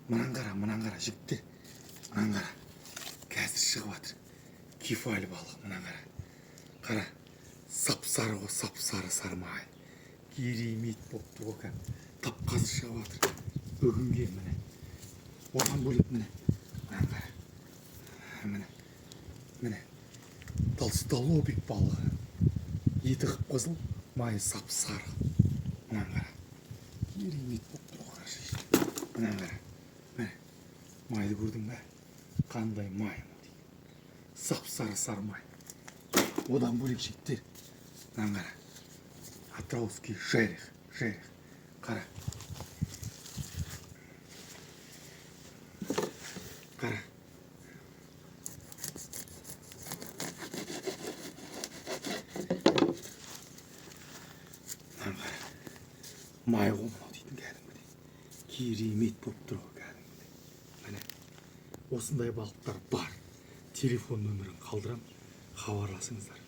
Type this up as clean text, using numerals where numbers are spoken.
Мынаны қара, мынаны қара, жігіттер, мынаны қара, қазір шығып жатыр кефаль балық. Мынаны қара, қара, сап сары ғой, сап сары, сары май, керемет болып тұр ғой кәдімгі. Тап қазір шығып жатыр бүгінге, міне. Одан бөлек, міне, мынаны қара, міне, міне, толстолобик балығы, еті қып қызыл, майы сап сары. Мынаны қара, керемет болып тұр ғой, қарашы. Мынаны қара, міне, майды көрдің бе, қандай май мынау дейді, сап сары, сары май. Одан бөлек, жігіттер, мынаны қара, атырауский жерех, жерех, қара, қара. Мынаны қара, май ғой мынау дейтін, кәдімгідей керемет болып тұр ғой кәдімгідей. Міне, осындай балықтар бар. Телефон нөмірін қалдырамын, хабарласыңыздар.